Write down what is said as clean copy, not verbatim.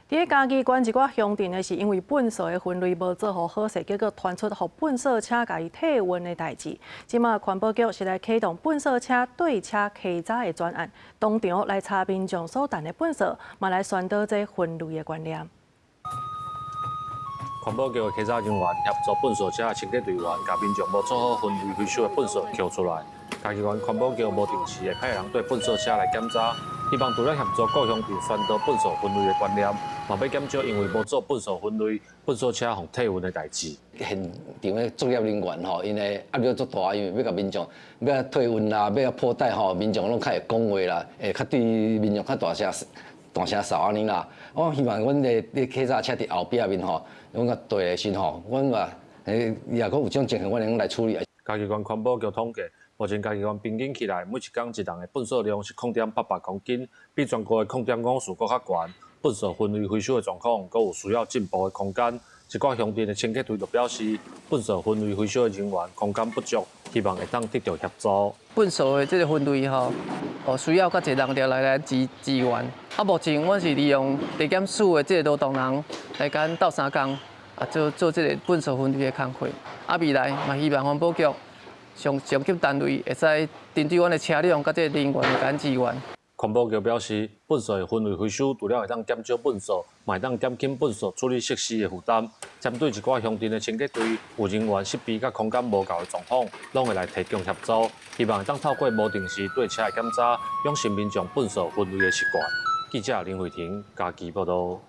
佇嘉義縣一寡鄉鎮呢，是因為糞埽的分類無做予好勢，結果傳出予糞埽車共伊退運的代誌。這馬環保局是來啟動糞埽車對車稽查的專案，當場來查民眾所擲的糞埽，嘛來宣導這分類的觀念。環保局的稽查人員協助糞埽車的清潔隊員，共民眾無做好分類回收的糞埽抾出來。嘉義縣環保局無定時會派人對糞埽車來檢查，希望除了協助各鄉鎮宣導糞埽分類的觀念，嘛欲減少因為無做糞埽分類，糞埽車予退運的代誌。現場的作業人員吼，𪜶的壓力足大，因為欲共民眾欲退運啦，欲破袋吼，民眾攏較會講話啦，會較對民眾較大聲大聲嗽按呢啦。我希望阮的咧稽查車佇後壁面吼，阮共對的時吼，阮嘛，若閣有這種情形，阮會用來處理。嘉義縣環保局統計，目前嘉義縣平均起來，每一工一人的糞埽量是0.88公斤，比全國的0.54閣較懸。糞埽分類回收的狀況，閣有需要進步的空間。一寡鄉鎮的清潔隊就表示，糞埽分類回收的人員空間不足，希望會當得著協助。糞埽的這个分類吼，哦需要較濟人力來支援。啊，目前阮是利用地檢署的這个勞動人來共阮鬥相共啊，做做這个糞埽分類的工課。啊，未來嘛希望環保局上上級單位會使針對阮的車輛佮這个人員來共阮支援。環保局表示，糞埽的分類回收，除了會當減少糞埽，嘛會當減輕糞埽處理設施的負擔。針對一寡鄉鎮的清潔隊有人員設備佮空間無夠的狀況，攏會來提供協助，希望會當透過無定時對車的檢查，養成民眾糞埽分類的習慣。記者林慧婷嘉義報導。